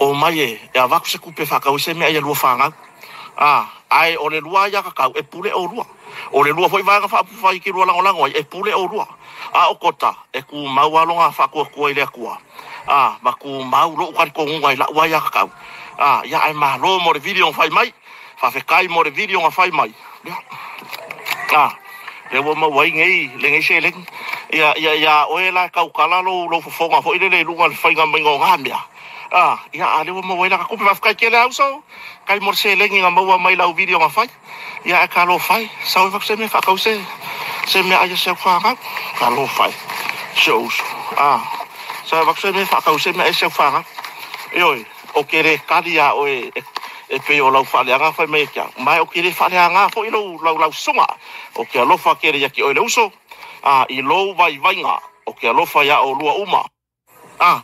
Omai e avatu se tupe e faatau ai se mea ia lua fanau. A, ae o le lua aiatatau e pule oulua. O le lua foi Vaega Faaupufai e te lua lagolago ai, e pule oulua. A o Kota, e tumau lava lona faatuatua i le Atua, a, ma tumau lou talitonuga i lau aiatatau. A, ia ae malo mo le video na fai mai. Faafetai mo le video na fai mai. Ia, a, lea ua maua ai nei lenei seleni. Ia, ia, ia oe la e tautala lou, lou fofoga foi lele i luga o le faiga maiga o na mea. A, ia, a lea ua maua ai laka tupe. Faafetai tele a uso. Kai mo le seleni na maua mai lau video na fai. Ia, ae talofa e, sau e avatu se mea faatau se, se mea ai a si au fanau. Talofa e, si ou uso. A, sau e avatu se mea faatau se mea ai si au fanau. Ioe, ou te le kali iā oe e, e pei o lau faaleaga fai mai e te au. Ma ou te le faaleaga foi lou, lau, lau susuga. Ou te alofa tele ia te oe le uso. A, i lou vaivaiga, ou te alofa iā oulua uma. A.